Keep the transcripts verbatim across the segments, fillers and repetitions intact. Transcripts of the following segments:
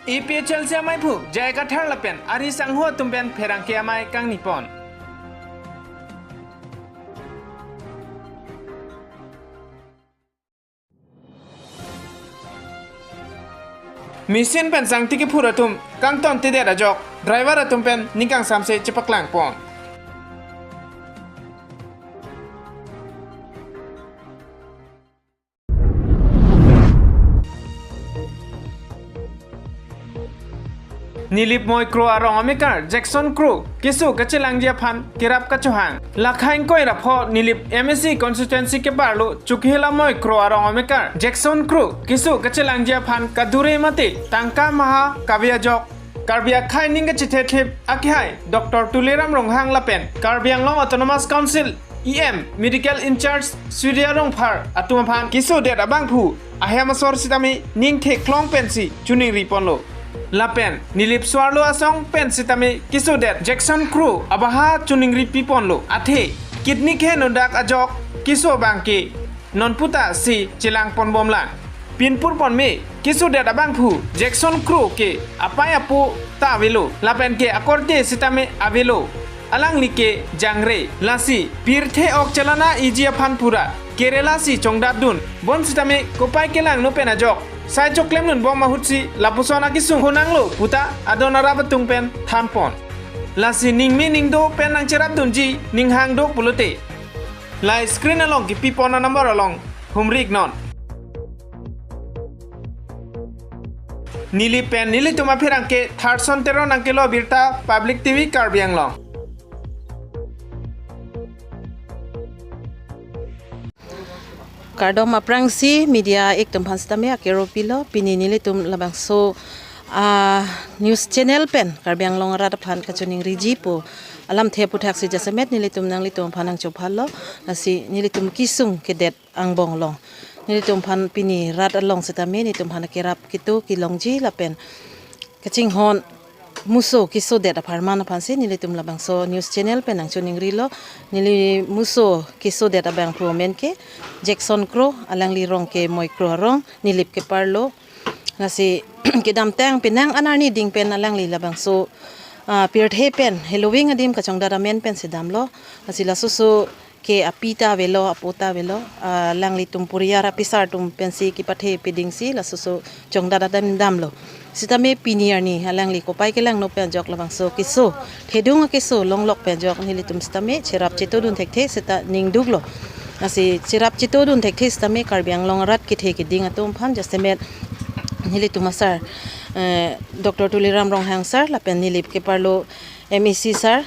A P H L C amaiphu J I Kathar lapen ari sangho atum pen pherangke amei kangni pon. Machine pen sangti kephur atum kangton tedet ajok driver atum pen ning kangsamse chepaklang pon. Nilip Moikro arong amekar Jackson Kro keso kachelangji aphan kerap kachohang. Lakha ingkoi ra pho Nilip M A C constituency keparlo Chokihola Moikro arong amekar Jackson Kro keso kachelangji aphan kadure mate tangka maha kave ajok Karbi akhei ning kachethethip akehai Doctor Tuliram Ronghang lapen Karbi Anglong Autonomous Council E M Medical in-charge Surya Rongphar atum aphan kesodet abangphu ahem asor sitame ning theklong pensi choningri ponlo. Lapen Nilip Soarlo asong pen sitame kesodet Jackson Kro abaha choningri pi ponlo. Athe kidney kehenodak ajok keso abangke non puta si chelang ponbomlang. Pinpur ponme kesodet abangphu Jackson Kro ke apei apo ta avelo lapen ke akorte sitame avelo. Alangli ke jangre, lasi pirthe ok chalana iji aphan pura Kerala si chongdatdun bonsitame kopai kelangno pen ajok sai choklemdunbom ahutsi lapuson akesung honanglo puta adon arap atum pen than pon. Lasi ning me ning do pen nangcherapdunji ning hang do pulote, la screen along kipi pon a-number along humri iknon. Nilip pen nelitum apherangke Tharson Teron nangkelo birta Public T V Karbi Anglong. Kardom aphrangsi media ik atum aphan sitame akero pilo, pini nelitum labangso a news channel pen Karbi Anglong arat aphan kachoningriji pu alamthe aputhaksi jasemet nelitum nanglitum aphan nangchophalo, lasi nelitum kesung kedet angbong along nelitum aphan pini rat along sitame nelitum aphan kerap ketu kelongji lapen kachinghon muso kesodet apharman aphansi nelitum labangso news channel pen nangchoningrilo. Neli muso kesodet abangphu amen ke Jackson Kro, alangli rong ke Moikro arong, Nilip keparlo. Lasi kedamtang penang anarni ding pen alangli labangso, ah, pirthe pen heloving adim kachongdat amen pensi damlo. Lasi lasoso ke api ta avelo, apo ta avelo, ah, alanglitum puriyar apisar atum pensi kepathe pedingsi lasoso chongdat adim damlo. Sitame pini arni alangli kopai kelangno pen ajok labangso keso, thedung akeso longlok pen ajok nelitum sitame cherap chetodun thekthe seta ning duklo. Lasi cherap chetodun thekthe sitame Karbi Anglong arat kethe keding atum aphan jasemet nelitum asar, eh, Doctor Tuliram Ronghang sir lapen Nilip keparlo M A C sir,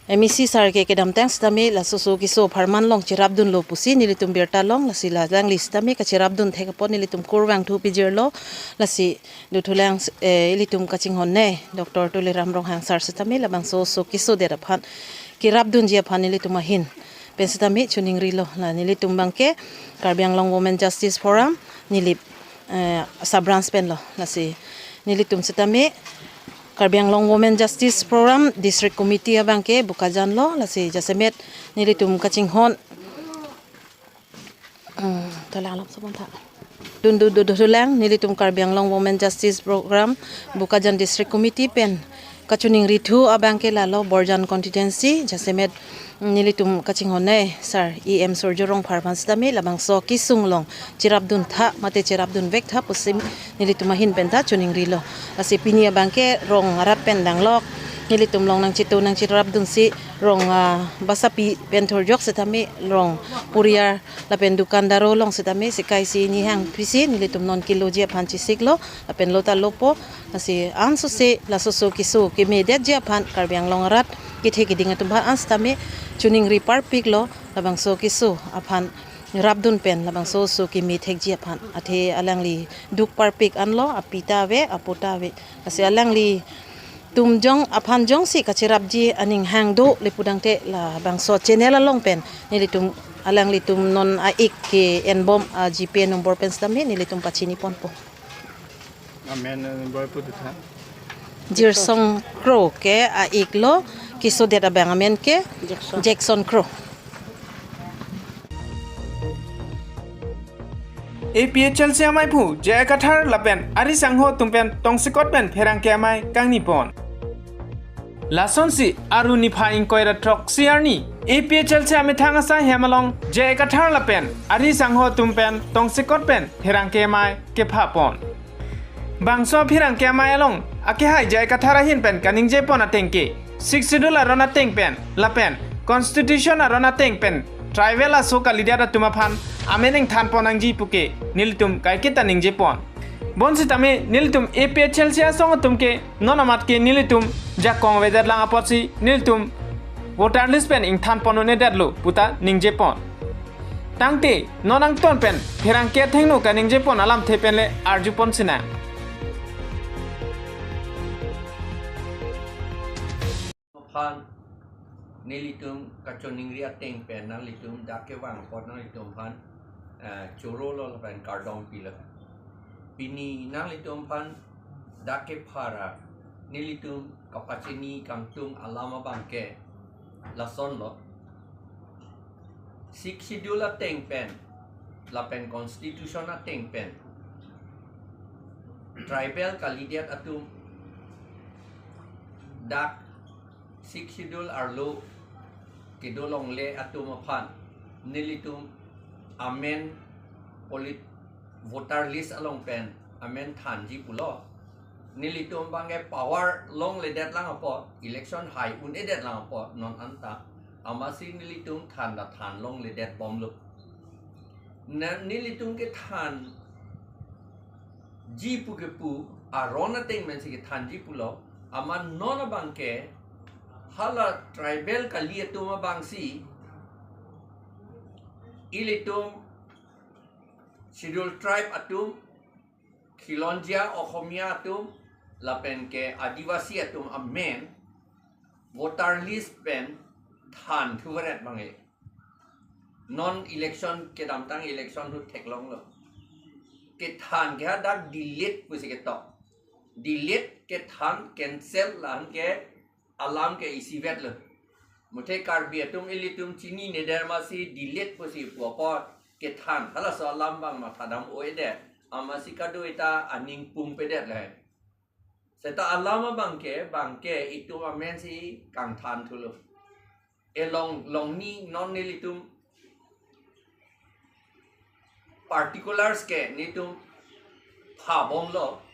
M A C sir ke kedamtang sitame lasoso keso apharman along cherapdunlo pusi nelitum birta long, lasi la alangli sitame kacherapdun thek apot nelitum kurvangthu pijirlo, lasi dothulang, eh, ilitum kachinghon ne Doctor Tuliram Ronghang sir sitame labangso oso kesodet aphan kerapdunji aphan nelitum ahin pen sitame choningrilo. La nelitum abangke Karbi Anglong Women Justice Forum, Nilip, eh, sub branch penlo. Lasi nelitum sitame Karbi Anglong Women Justice Forum District Committee abangke Bokajan lo, lasi jasemet nelitum kachinghon, hmm, tolang alap sabon tha. Dundu dodothulang nelitum Karbi Anglong Women Justice Program Bokajan District Committee pen kachoningrithu abangke lalo Borjan constituency, jasemet nelitum kachinghon ne sir E M Surjo Rongphar aphan sitame labangso kesung along cherapdun tha mate cherapdun vek tha pusi nelitum ahin penta choningrilo. Lasi pini abangke rong arat pen danglok nelitum along nangchetu nangcherapdunsi rong, ah, basapi pen thurjok sitame rong puriyar lapen dukandaro along sitame sika isi hini hang pisi nelitum non kiloji aphan chesiklo lapen lo ta lopo. Lasi ansose lasoso keso kemedetji aphan Karbi Anglong arat kethe keding atum aphan ansitame choningri parpiklo labangso keso aphan rapdun pen labangso oso keme thekji aphan. Athe alangli duk parpik anlo, api ta ave, apo ta ave. Lasi alanglitum jong aphan jongsi kacherapji aning hang do le pudangte labangso channel along pen nelitum alanglitum non a-ik ke-enbom a-GPay number pen sitame nelitum pachini ponpo. Amen, eh, boy put it, ha? Jirsong Kro ke a-iklo, kesodet abang amen ke Jackson. Jackson Kro. A P H L C amaiphu J I Kathar lapen ari sangho atum pen tongsekot pen pherangke amei kangni pon. Lasonsi Aru niphai ingkoi ra throksi arni A P H L C amethang asai hem along J I Kathar lapen ari sangho atum pen tongsekot pen pherangke amei kepha pon. Bangso pherangke amei along akehai J I Kathar ahin pen kaningje pon ateng ke Sixth Schedule aron ateng pen lapen Constitution aron ateng pen tribal aso kalidet atum aphan amen ingthan pon nangji puke nelitum kaiketa ningje pon. Bonsitame nelitum A P H L C asong atum ke non amat ke nelitum jakong avedet lang apotsi nelitum voter list pen ingthan pon un-edetlo puta ningje pon. Tangte non angton pen pherangke athengno kaningje pon alamthe pen le arju pon sinang. Aphan nelitum kachiningri ateng pen nanglitum dak kevang apot nanglitum aphan, eh, choro lo lapen kardom pilo. Pini nanglitum aphan dak kepha ra nelitum kapachini kangtung alam abang ke lason lo. Sixth Schedule ateng pen lapen Constitution ateng pen tribal kalidet atum dak Sixth Schedule arlo kedo longle atum aphan nelitum amen polit voter list along pen amen thanji pulo. Nelitum abang ke power longledet lang apot, election hai un-edet lang apot non anta, amatsi nelitum than ta than longledet bomlo. Na nelitum kethan ji pu kepu aron ateng pensi kethanji pulo. Amat non abang ke hala tribal kali atum abangsi ilitum Scheduled Tribe atum, Khilonjia Ohomia atum lapen ke Adivasi atum amen voter list pen than thuvaret abang ke. Non election kedamtang election ahut theklonglo. Kethan ke hadak delete pusi ketok. Delete kethan cancel lahen ke alam ke isivetlo. Muthe Karbi atum ilitum chinine der amatsi delete pusi pu apot kethan halaso alam abang matha dam-o-edet. Amatsi kadokave ta aning pumpedet le. Seta alam abang ke, abang ke itum amensi kangthan thulo. Elong longni non nelitum particulars ke nelitum phabomlo.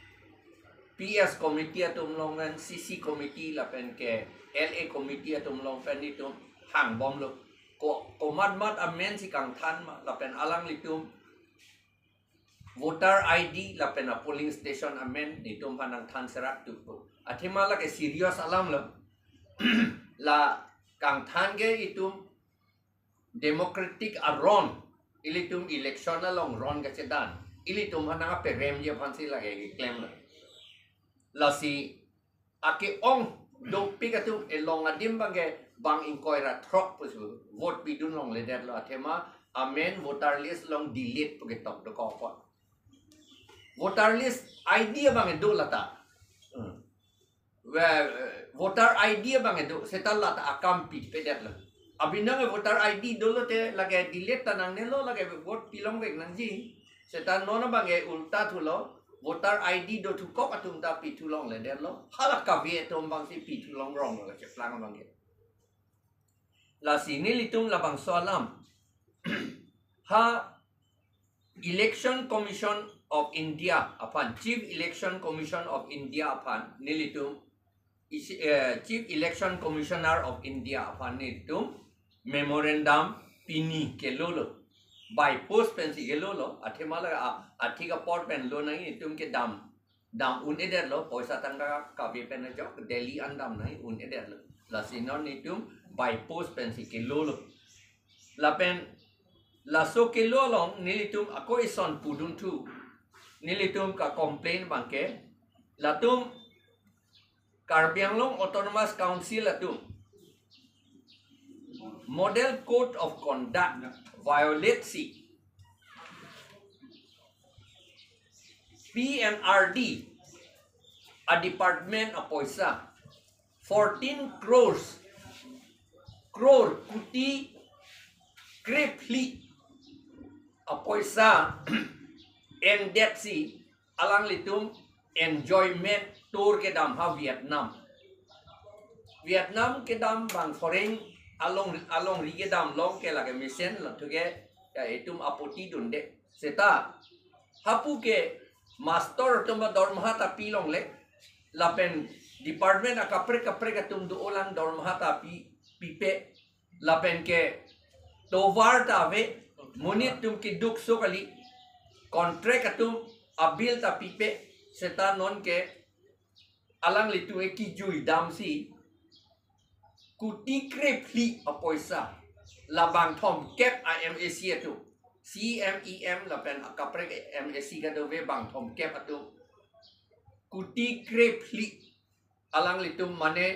P S committee atum along pen, C C committee lapen ke L A committee atum along pen nelitum hangbomlo. Ko, komat mat amensi kangthan ma, lapen alanglitum voter I D lapen a polling station amen nelitum aphan nangthan serak tu pu. Athema lake serious alam lo. La kangthan ke itum democratic aron, ilitum election along ron kachedan, ilitum aphan nangperemji aphansi lake keklemlo. Lasi ake-ong dopik atum elong adim abang ke bang ingkoi ra throk pusi vote pidun longledetlo, athema amen voter list along delete pu ketok dokok apot. Voter list I D abang ke do lata. Hmm. Ve-, voter I D abang ke do, seta lata akam pipedetlo. Abinang ke voter I D dolo te lake delete ta nangnelo, lake vote pilongvek nangji. Seta non abang ke ulta thulo, voter I D dothukok atum ta pithu longledetlo. Hala kave atum abangsi pithu longronglo kacheplang abang ke. Lasi nelitum labangso alam. Ha Election Commission of India aphan, Chief Election Commission of India aphan nelitum isi, eh, Chief Election Commissioner of India aphan nelitum memorandum pini kelolo. By post pensi kelolo, athema la a, athik apor pen lonang, itum kedam dam un-edetlo, poisa tangka kave pen ajok, Delhi an dam nang un-edetlo. Lasi non nelitum by post pensi kelolo. Lapen laso kelo along nelitum ako ison pudun thu. Nelitum kacomplain abang ke, latum Karbi Anglong Autonomous Council atum Model Code of Conduct violate si P N R D a department apoisa fourteen crores, crore, kuti, krephli apoisa Endetsi alanglitum enjoyment tour kedam ha Vietnam. Vietnam kedam bang foreng along, alongri kedam long ke lake mesen lo thuke, ya itum apoti dunde. Seta hapu ke master atum dormaha ta pilongle, lapen department akaprek kaprek atum do-olang dormaha ta pi, pipe, lapen ke tovar ta ave, monit atum keduk so kali, contract atum abill ta pipe, seta non ke alanglitum ekijui damsi kuti krephli apoisa la bang thomkep a-MAC atum, CEM, EM lapen akaprek MAC kadokave bang thomkep atum kuti krephli alanglitum mane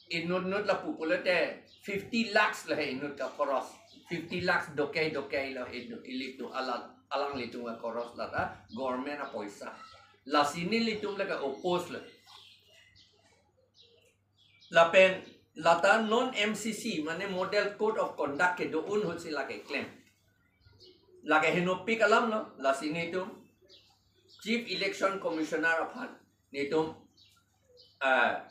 inut nut lapu pulote fifty lakhs lo he inut ka khoros. Fifty lakhs dokai dokai lo he inut ilitum alang, alanglitum ka khoros lata government apoisa. Lasi nelitum lake oppose lo. Lapen lata non MCC mane Model Code of Conduct kedo-un ahutsi lake klem. Lake henopik alam lo, lasi netum Chief Election Commissioner aphan netum, ah,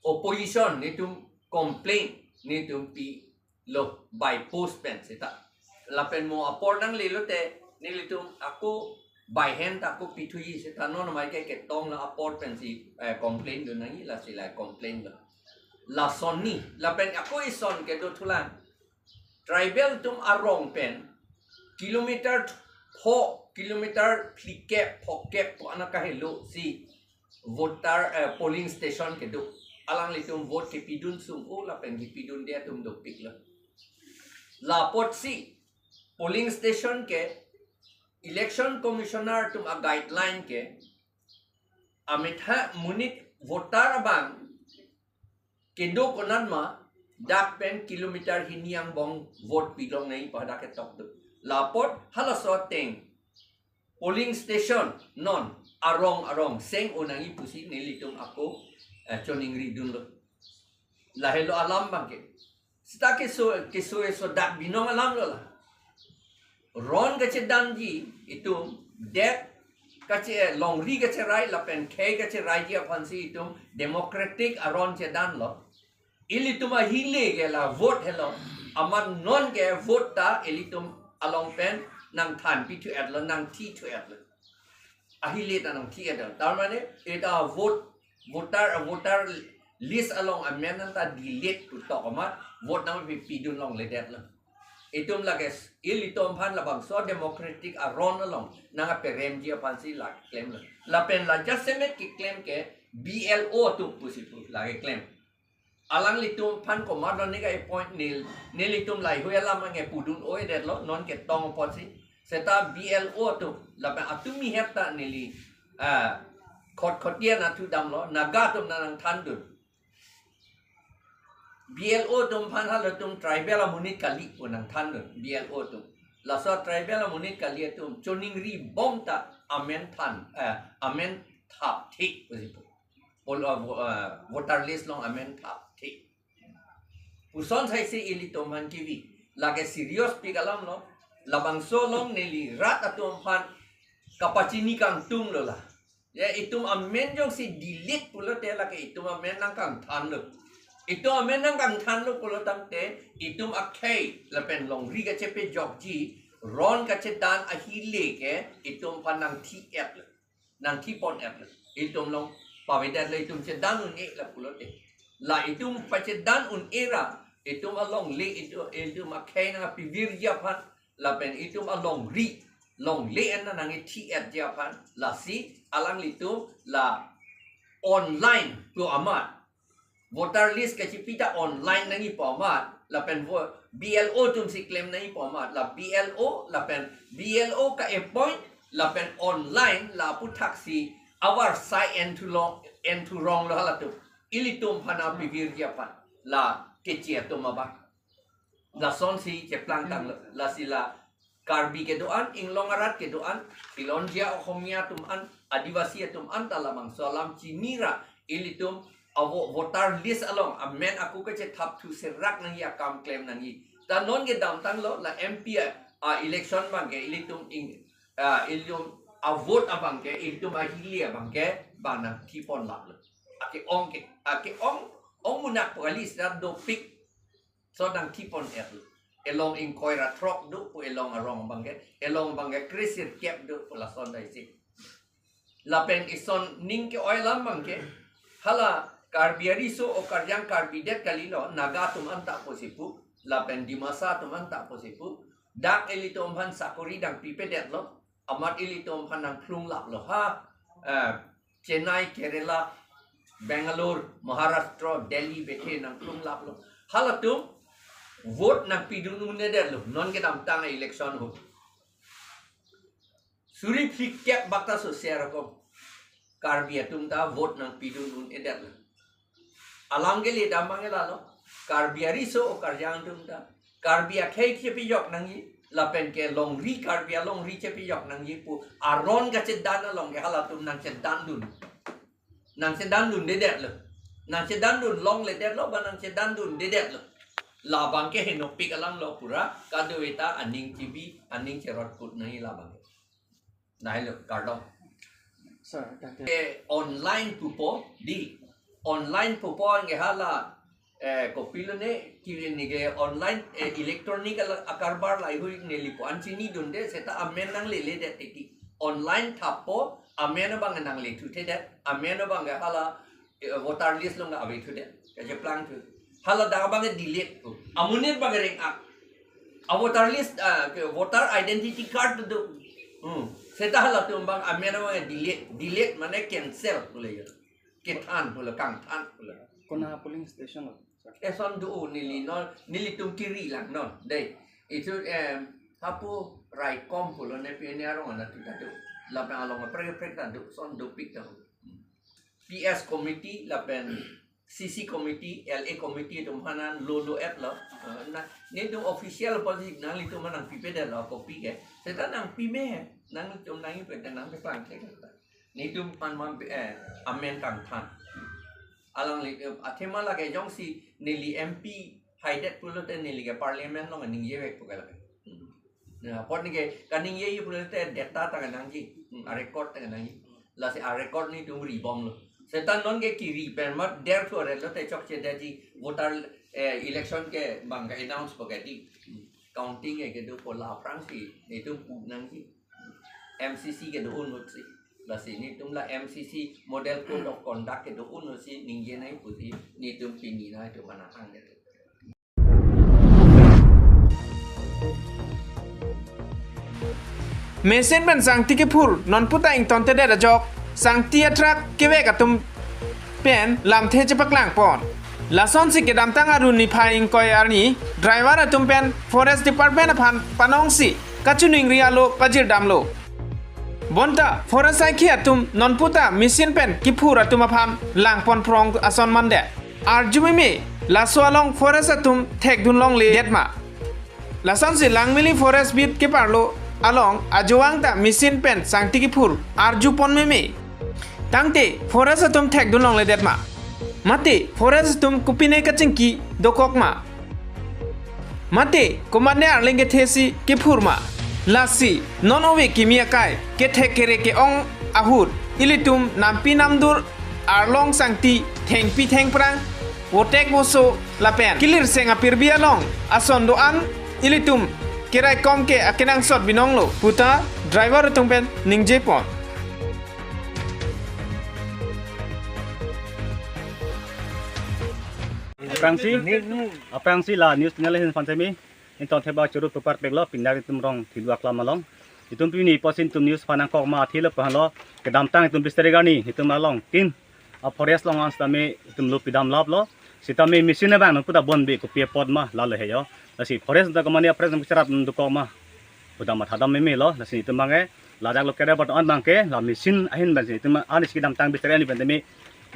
opposition netum complaint netum pilo by post pen seta. Lapen mo apor nanglelo te nelitum ako by hand ta ako pithuji seta non mai ke ketong la apor pensi, eh, complaint dun nangji, lasi la complaint lo. Lason ni, lapen ako ison kedo thulang. Tribal atum arong pen kilometer pho, kilometer phlikep, phokep pu ana kahelo si voter, eh, polling station kedo. Alanglitum vote kepidun sum-o lapen kepidunde atum dopik lo. Lapotsi polling station ke Election Commissioner atum a guideline ke ametha monit voter abang kedo konat ma dak pen kilometer hini angbong vote pilong nangji pu hadak ketok do. Lapot halaso ateng polling station non arong arong seng-o nangji pusi nelitum ako, eh, choningri dunlo. Lahelo alam abang ke. Seta keso, keso eso dak binong alam lo la. Ron kachedanji itum det kache, eh, longri kacherai lapen khei kacheraiji aphansi itum democratic aron chedanlo. Ilitum ahile ke la vote helo. Amat non ke vote ta ilitum along pen nangthan pithu-etlo, nangthithu-etlo. Ahile ta nangthi-etlo. Tar mane eta vote, voter, voter list along amen nangta delete pu tok amat vote nangpi, pidun longledetlo. Itum lake s-, ilitum aphan labangso democratic aron along nangkaperemji aphansi la klemlo. Lapen la jasemet keklem ke BLO atum pusi pu lake klem. Alanglitum aphan komat lo ne ka-appoint nel, nelitum laheihui alam ange pudun-o-edetlo, non ketong apotsi. Seta BLO atum, lapen atum mi het ta neli, ah, khot khotian athu damlo, Naga atum na nangthandun. BLO atum aphan halatum tribal amonit kali pu nangthandun, BLO atum. Laso tribal amonit kali atum, choningri bom ta amen than, eh, amen thapthe pusi pu. Pol-, uh, vo-, uh, voter list along amen thapthe. Puson saisi ilitum aphan kivi. Lake serious pik alam lo. Labangso along neli rat atum aphan kapachini kangtung lo la. Ya itum amen jongsi delete pulote lake itum amen nangkangthanlo. Itum amen nangkangthanlo pulo tangte itum akhei lapen longri kachepejokji, ron kachedan ahile ke itum aphan nangthi-etlo. Nangthipon-etlo. Itum along pavedetlo itum chedan un-e la pulote. La itum pachedan un-e ra, itum alongle, itum, itum akhei nangpivirji aphan, lapen itum alongri, longle en nangthi-etji aphan, lasi alanglitum la online pu amat voter list kachipi ta online nangji pu amat, lapen vo-, BLO atumsi klem nangji pu amat, la BLO, lapen BLO ka-appoint, lapen online la aputhaksi avarsai enthu long, enthu ronglo halatum. Ilitum aphan pivirji aphan, la keche atum abang. Lasonsi cheplangtanglo, lasi la Karbi kedo-an, Inglong arat kedo-an, Khilonjia Okhomia atum an, Adivasi atum an ta labangso alam chini ra, ilitum avo voter list along amen ako kachethapthu serak nangji akam klem nangji. Ta non kedamtanglo la MP a, a election abang ke ilitum ing, a, ilitum A-vote abang ke, itum ahili abang ke, bang nangthipon laplo. Ake-ong ke, ake-ong, ong munak po kali seta dopik. So nangthipon etlo. Elong ingkoi ra throk do pu elong arong abang ke, elong abang ke kre sirkep do pu lason dai si. Lapen ison ning ke-oi alam abang ke, hala Karbi ariso o karjang Karbi det kalilo, Naga atum anta pusi pu, lapen Dimasa atum anta pusi pu, dak ilitum aphan sakori dang pipedetlo, amat ilitum aphan nangphlung laplo ha, eh, Chennai, Kerala, Bangalore, Maharashtra, Delhi bethe nangphlung laplo. Halatum vote nangpidun un-edetlo, non kedamtang election ahut. Suri phlikep bak ta sose arokom Karbi atum ta vote nangpidun un-edetlo. Alam kele dam abang ke lalo. Karbi ariso o karjang atum ta, Karbi akhei chepejok nangji, lapen ke longri, Karbi alongri chepejok nangji pu aron kachedan along ke halatum nangchedandun. Nangchedandundedetlo. Nangchedandun longledetlo, ba nangchedandundedetlo. Labang ke henopik alam lo pura, kadokave ta aning chibi, aning cherot kut nangji labang ke. Nai lo, kardom. Sir, thank you. Eh, online pupo, dei. Online pupo anke hala, eh, kopilo ne, kiri ne ke online, eh, electronic ala-, akarbar laheihui neli pu-an chinidunde, seta amen nangleledet tiki. Online thappo, amen abang nanglethuthedet, amen abang ke hala, eh, voter list along avethudet, kacheplang thu. Hala dak abang ke delete pu. Amonit abang ke reng-ak. A-voter list, ah, ke voter identity card do. Hmm. Seta halatum abang amen abang delete, delete mane cancel pule ya. Kethan pule, kangthan pule. Kona polling station lo, sir? Eson do neli non, nelitum kiri lang non. Dei. Itu, em, hapu raikom pulo ne pi ne arong ana tu ta do. Lapen along prek prek ta do, son dopik ta. Hmm. P S committee lapen C C committee, L A committee atum aphan an lo lo-etlo. Eh, na, netum official apotsi nanglitum aphan nangpipedetlo copy ke. Seta nangpime he. Nanglitum nangpipede nangpiplang ke. Netum aphan mam, eh, amen kangthan. Alangli, eh, athema lake jongsi neli M P haidet pulote neli ke parliament along ningje vek pu ke lake. Hmm. Na, apot neli ke kaningje pulote data ta kenangji, hmm, a-record ta kenangji. Lasi a-record netum ribomlo. Seta non ke kiri pen mat der thu aret lote chokchedetji voter, eh, election ke bang ke announce po ke dei. Hmm. Counting ke kedo po la aphrangsi netum pu nangji. M C C kedo un-utsi. Lasi netum la M C C model code of conduct kedo un-utsi ningje nai pusi netum pini nangtum mana hang kedo. Mesen pen sangti kephur non puta ingtontedet ajok, sangti atrak kevek atum pen lamthe chepaklangpon. Lasonsi kedamtang arni niphai ingkoi arni driver atum pen Forest Department aphan panongsi kachiningri alo pajirdamlo. Bonta Forest asaikhi atum non puta machine pen kephur atum aphan langpon phrong ason mande. Arjumeme, laso along Forest atum thekdun longledetma? Lasonsi Langmili Forest Beat keparlo along ajoang ta machine pen sangti kephur arjupon meme. Tangte Forest atum thekdun longledetma? Mate Forest atum kopine kachingki dokokma? Mate komatne arleng kethesi kephurma? Lasi non ove kimi akai kethek kere ke-ong ahut ilitum nampi namdur arlong sangti thengpi thengphrang, votek voso lapen kilirseng apirbi along ason do-an ilitum keraikom ke akenangsot binonglo puta driver atum pen ningjepon. Aphrangsi, aphrangsi la news channel ahin aphan semi ingtongthebak churut pupar peklo, pindak itum rong thidu aklam along. Itum pini posin itum news aphan nangkokma athilo aphanlo, kedamtang itum bis tarik arni itum along tin a-forest along an sitame itum lo pidam laplo. Sitame machine abang nang puta bonbe kopi apotma lalo heyo. Lasi forest ta komani a-forest nang kucharat nang dokokma puta mathadam memelo. Lasi itum abang ke ladak lo kere bot on abang ke la machine ahin abang si itum anis kedamtang bis tarik arni pen tame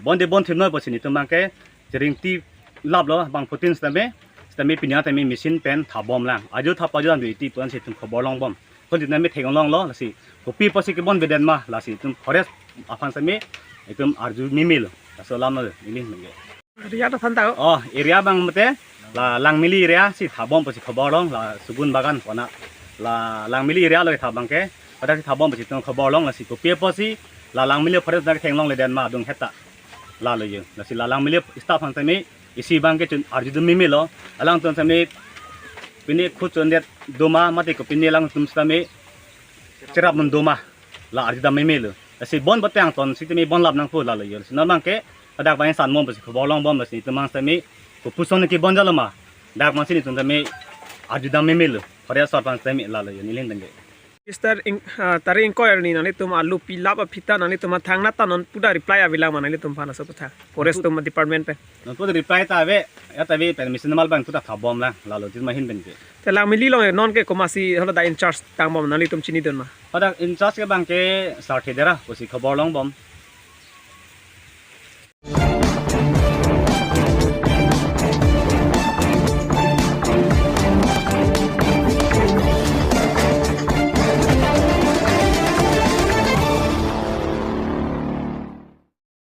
bonde bonthipnoi pusi itum abang ke cheringti laplo bangphutin sitame, sitame pini tame machine pen thabomlang. Ajo thap ajo an do iti pu-ansi itum khobor longbom. Kon itum tame theklonglo, lasi kopi apotsi kebonbedetma, lasi itum forest aphan sitame itum arju memelo. Laso alam lo neli menge. Area ta aphan ta? Oh, area abang mate la Langmili area si thabom pusi khobor long, la Sugun Bagan kona. La Langmili area lo tha abang ke Hadak si thabom pusi itum khobor long, lasi kopi apotsi la Langmili forest dak theklongledet ma adung heta. Lalo jo. Lasi la Langmili staff aphan sitame isi abangke chun arjudam memelo. Alangtum sitame pine khut chondet doma mate ko pine alangtum sitame cherap mun doma, la arjudam memelo. Lasi bon boteng ton sitame bon lap nangpo, lalo jo. Lasi non abangke hadak abang sanbom pusi khobor longbom, lasi itum abang sitame kopuson ke bon jalo ma, dak abang si itum sitame arjudam memelo. Forest asor aphan sitame, lalo jo, neli ahin pen ke. Mister Ing, ah, Tarik ingkoi arni nanglitum alu pilap aphita nanglitum athang nata non puda reply avelang ma nanglitum aphan, laso aphuthak forest atum department pen? Non puda reply ta ave, ya ta ave, permission mal abang puda thabom lang, lalo itum ahin pen ke. Te Langmili along non ke komatsi haladak in charge tangbom, nanglitum chinidun ma? Hadak in charge ke abangke Sarthe Dera pusi khobor longbom.